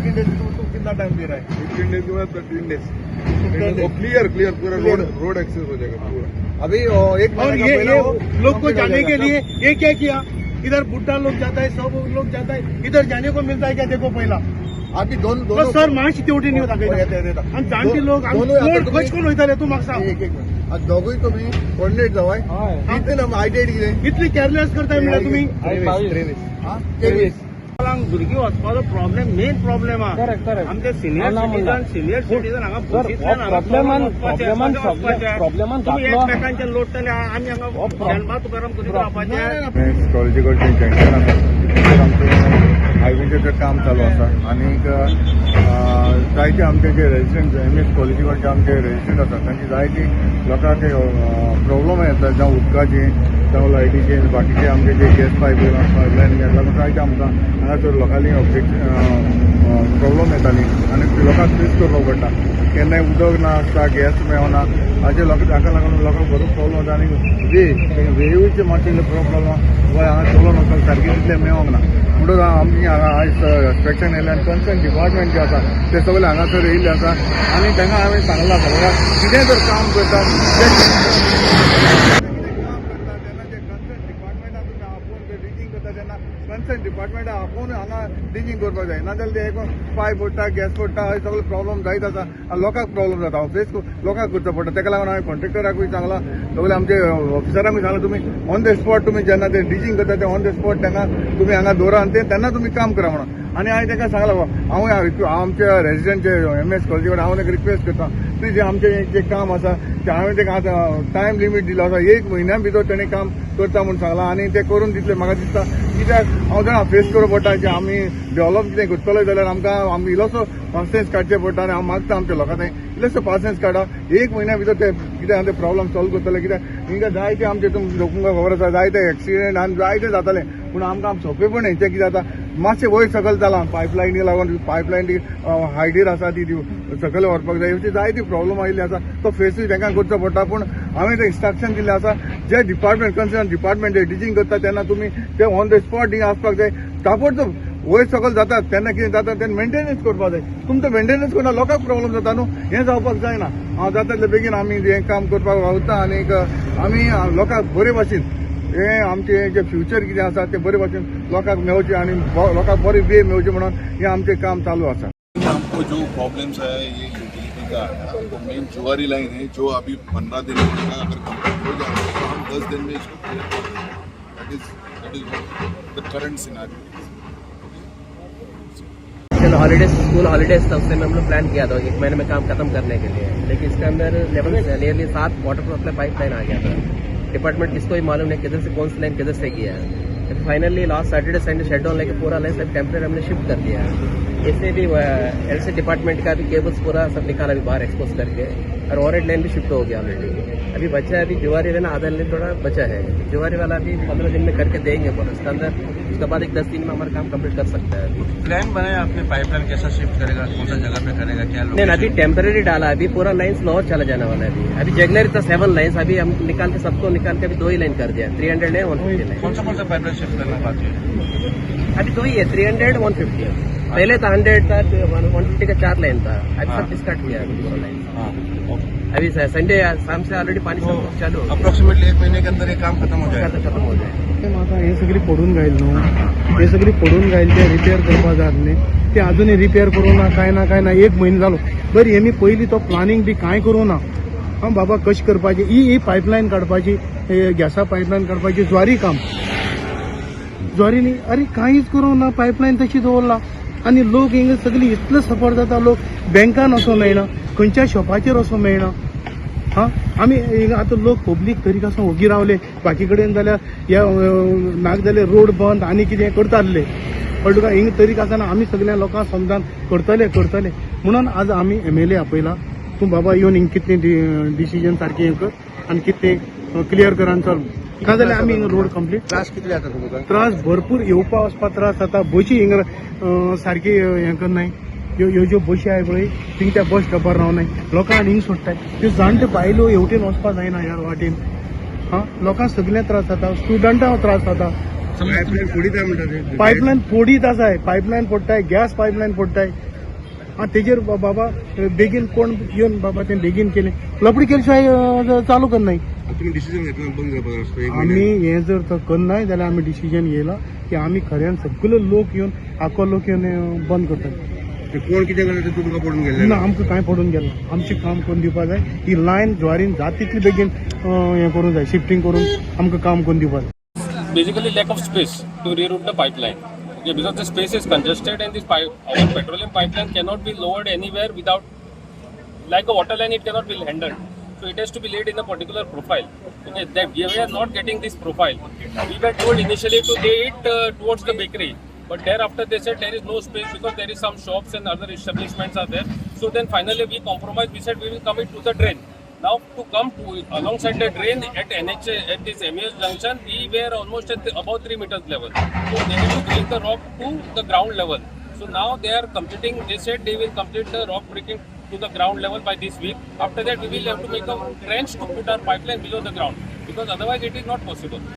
15 days तू कितना time दे रहा है? 15 डेज के बाद 13 डेज. 15 days. Clear, clear पूरा. Clear. रोड रोड एक्सेस हो जाएगा पूरा. अभी एक और महीने का ये पहले ये वो लोग को complete हो जाने के जाएगा. लिए ये क्या किया? इधर बुड्ढा लोग जाता है, सब लोग जाता है, इधर जाने को मिलता है क्या? देखो पहिला. आम्ही दोन दोन सर, मातशी तेवटेन येवन येता, दाखयता. येता, येता. आनी जाणटे लोक दोनूय आता कोण तुमी- कश कोण वयताले तूं म्हाका सांग. एक एक मिनिट. आता दोगूय तुमी कोऑर्डिनेट जावाय. कितले ना आयडी कितें? इतली केअरलेस करताय म्हणल्यार तुमी. 23, हा, 23. भुरगीं वचपाचो प्रॉब्लेम, मेन प्रॉब्लेम आहा. Correct correct. आमचे सिनियर सिटीजन, सिनियर सिटीजन हांगा बसींतल्यान हांगा प्रॉब्लेमान चलून वचपाचें. प्रॉब्लेमान तुमी घातलो. एकमेकांचेर लोटतले, आमी हांगा शेणबा तुकाराम करीत रावपाचें. कॉलेजी कडचें जंक्शन आसा, थंयसर आमचें हायवेचें काम चालू आसा. आनीक जायते आमचे जे रेजिडंट, एम एस कॉलेजी कडचे आमचे रेजिडंट आसा, तांची जायती लोकांक प्रॉब्लम येता, जावं उदकाची, जावं लायटीचे, बाकीचे आमचे जे गॅस पायपलायन हाका लागून जायते आमकां हांगासर लोकांनी ऑब्जेक्ट प्रॉब्लम येताली आनी लोकांक फेस करपाक पडटा. केन्नाय उदक ना आसता, गॅस मेळना, हाजे लोक हाका लागून लोकांक भरपूर प्रॉब्लम जाता. आनी वेयूचे मातशे प्रॉब्लम, वय हांगा चलोवन वचपाक सारकें तितलें मेळोंक ना. म्हणून आमी हांगा आयज इन्स्पेक्शन येयले आनी कन्सर्न डिपार्टमेंट जे आसा ते सगळे हांगासर येयल्ले आसा आनी तांकां हांवें सांगलां, बाबा कितें जर काम करता तें कितें काम करता तेन्ना जे कन्सर्न डिपार्टमेंटाक तुमी आपोवन जे डिजींग करता तेन्ना कन्सर्न डिपार्टमेंटाक आपोवन हांगा डिजींग करपाक जाय. नाजाल्यार ते एक पायप पडटा, गॅस पडटा, हे सगळे प्रॉब्लम जायत आसा आनी लोकांक प्रॉब्लम जाता, फेस लोकांक करचो पडटा. ताका लागून हांवें कॉन्ट्रेक्टराकूय सांगलां, सगळे आमचे ऑफिसरांकूय सांगलां, तुमी ऑन the spot, तुमी जेन्ना ते डिजींग करता ते ऑन the spot तेन्ना तुमी हांगा दवरा आनी ते तेन्ना तुमी काम करा म्हणून. आनी हांवें तांकां सांगलां, हांव आमच्या रेजिडंट जे एम एस कॉलेजी कडेन हांव तांकां रिक्वेस्ट करता, प्लीज जें आमचें जें काम आसा तें हांवें तांकां आतां टायम लिमीट दिलो आसा, एक म्हयन्या भितर तेणें काम करता म्हूण सांगलां आनी तें करून दितलें म्हाका दिसता. कित्याक हांव जाणा, फेस करप पडटा की आमी डेव्हलप कितें करतले जाल्यार आमकां आमी इल्लोसो पासियेंस काडचें पडटा. आनी हांव मागता आमच्या लोकां थंय, इल्लोसो पासियेंस काडा, एक म्हयन्या भितर ते कितें आहा ते प्रॉब्लम सॉल्व करतले. कित्याक हिंगा जायते आमचे, तुमकां खबर आसा, जायते एक्सिडेंट आनी जायते जाताले, पूण आमकां सोंपेपण हेंचें कितें जाता, मातशें वयर सकयल जालां पायपलायनी लागून. पायपलायन ती हायटीर आसा, ती सकयल व्हरपाक जाय. अशी जायती प्रॉब्लम आयिल्ली आसा, तो फेसूय तांकां करचो पडटा. पूण हांवें ते इन्स्ट्रक्शन दिल्लें आसा, जे डिपार्टमेंट, कन्सर्न डिपार्टमेंट जे डिजींग करता तेन्ना तुमी ते ऑन the spot आसपाक जाय. ताबडतोब वयर सकयल जातात तेन्ना कितें जाता, तेन्ना मेंटेनन्स करपाक जाय. तुमचो मेंटेनन्स करना, लोकांक प्रॉब्लम जाता न्हू. हें जावपाक जायना. हांव जाता तितले बेगीन आमी हें काम करपाक वावुरता आनीक आमी लोकांक बरे भाशेन हें आमचें जें फ्युचर कितें आसा तें बरे भाशेन लोकांक मेळचें आनी लोकांक बरी वे मेळची म्हणून हें आमचें काम चालू आसा. हमको जो प्रॉब्लम्स है, ये यूटिलिटी का आया, वो मेन जुआरी लाइन है, जो अभी 15 दिन में अगर कंप्लीट हो जाए तो हम 10 दिन में इसको क्लियर कर देंगे. That is the current scenario. चलो, हॉलीडेज, स्कूल हॉलीडेज था, उससे में हम लोग प्लान किया था एक महीने में काम खत्म करने के लिए, लेकिन इसके अंदर लेवल नियरली सात वाटर सप्लाई पाइप लाइन आ गया था. डिपार्टमेंट किसको भी मालूम नहीं किधर से कौन सी लाइन किधर से किया है. Finally last Saturday, Sunday shut down लेके पूरा लाइन सब टेम्परेरी हमने शिफ्ट कर दिया है. इससे भी एल डिपार्टमेंट का भी केबल्स पूरा सब निकाला अभी बाहर एक्सपोज करके और ओवरहेड लाइन भी शिफ्ट हो गया ऑलरेडी. अभी बचा है, अभी जुआरी लाइन आधा लाइन थोड़ा बचा है. जुआरी वाला भी 15 दिन में करके देंगे बोला. उसके अंदर, उसके बाद एक 10 दिन में हमारा काम कंप्लीट कर सकता है अभी. प्लान बनाया आपने? पाइपलाइन कैसा शिफ्ट करेगा, कौन सा जगह पे करेगा, क्या? नहीं, अभी टेम्परेरी डाला. अभी पूरा लाइन लोअर चला जाने वाला है. अभी अभी जगनरी था सेवन लाइन्स, अभी हम निकाल के, सबको निकाल के अभी दो ही लाइन कर दिया, 300 लाइन, 150 लाइन. कौन सा पाइपलाइन शिफ्ट करना बाकी है? अभी दो ही है, 300, 150. पहले था 100 था, 150 का चार लाइन था. अभी सब डिस्कार्ड किया अभी दोनों लाइन. हाँ, ओके. अभी संडे शाम से ऑलरेडी पानी सब चालू हो गया. अप्रोक्सीमेटली एक महीने के अंदर ये काम खत्म हो जाएगा? खत्म हो जाएगा. आतां हें सगळी पडून गायल न्हू, हे सगळी पडून गायल, ते रिपेर करपा जाय आसली, ते अजूनय रिपेर करूं ना, कांय ना, कांय ना. एक म्हयनो जालो. बरें, हेमी पयलीं तो प्लानींग बी कांय करूं ना. हां बाबा, कशें करपाचें, ही ही पायपलायन काडपाची, गॅसा पायपलायन काडपाची, ज्वारी काम ज्वारी न्ही. अरे, कांयच करूं ना, पायपलायन तशी दवरला आनी लोक हिंगा सगळी इतलो सफर जाता. लोक बँकान वचों मेळना, खंयच्या शॉपाचेर वचों मेळना. हा, आमी हिंगा आतां लोक पब्लीक तरी कसो ओगी रावले. बाकी कडेन जाल्यार ह्या नाक जाल्यार रोड बंद आनी कितें करता आसले, कळ्ळें तुका? हिंगा तरी आसतना आमी सगळ्या लोकांक समजान करतले करतले म्हणून आज आमी एमएलए आपयला. तूं बाबा येवन हिंगा कितें डिसिजन सारकें हें कर आनी कितें क्लियर कर आनी चल, नाजाल्यार आमी हिंगा रोड कंप्लीट. त्रास कितले जाता तुमकां? त्रास भरपूर, येवपा वचपा त्रास जाता. बशी हिंगा सारकी हें करनाय. ह्यो ह्यो ज्यो बशी आहाय पळय, थिंग त्या बस स्टॉपार रावनाय, लोकांक हिंग सोडटाय. त्यो जाणट्यो बायलो हेवटेन वचपा जायना ह्या वाटेन. हा, लोकांक सगळ्यांक त्रास जाता, स्टुडंटांक त्रास जाता. पायपलायन फोडीत म्हणटा ते. पायपलायन फोडीत आसाय, पायपलायन फोडटाय, गॅस पायपलायन फोडटाय. आं तेजेर बाबा बेगीन कोण येवन बाबा तें बेगीन केलें, लपडी केले शिवाय चालू करनाय. तुम्ही डिसिजन घेतला बंद करपाक रस्तो एक आमी हें जर तो करनाय जाल्यार आमी डिसिजन घेयला की आमी खऱ्यान सगळे लोक येवन, आखो लोक येवन बंद करतले. ते कोण कितें करता ते तुमकां पडून गेल्ले ना, आमकां कांय पडून गेलें ना. आमचें काम करून दिवपा जाय. ही लायन ज्वारीन जाता तितली बेगीन हें करूंक जाय, शिफ्टींग करून आमकां काम करून दिवपा जाय. Basically lack of space to reroute the pipeline. Okay, because the space is congested and this pipe, our petroleum pipeline cannot be lowered anywhere without, like a water line, it cannot be handled. So it has to be laid in a particular profile. Okay, that we are not getting this profile. We were told initially to lay it towards the bakery, but thereafter they said there is no space because there is some shops and other establishments are there. So then finally we compromised. We said we will come it to the drain. Now to come to alongside the drain at NHA at this MES junction, we were almost at the, above 3 meters level. So they had to break the rock to the ground level. So now they are completing. They said they will complete the rock breaking to the ground level by this week. After that, we will have to make a trench to put our pipeline below the ground because otherwise it is not possible.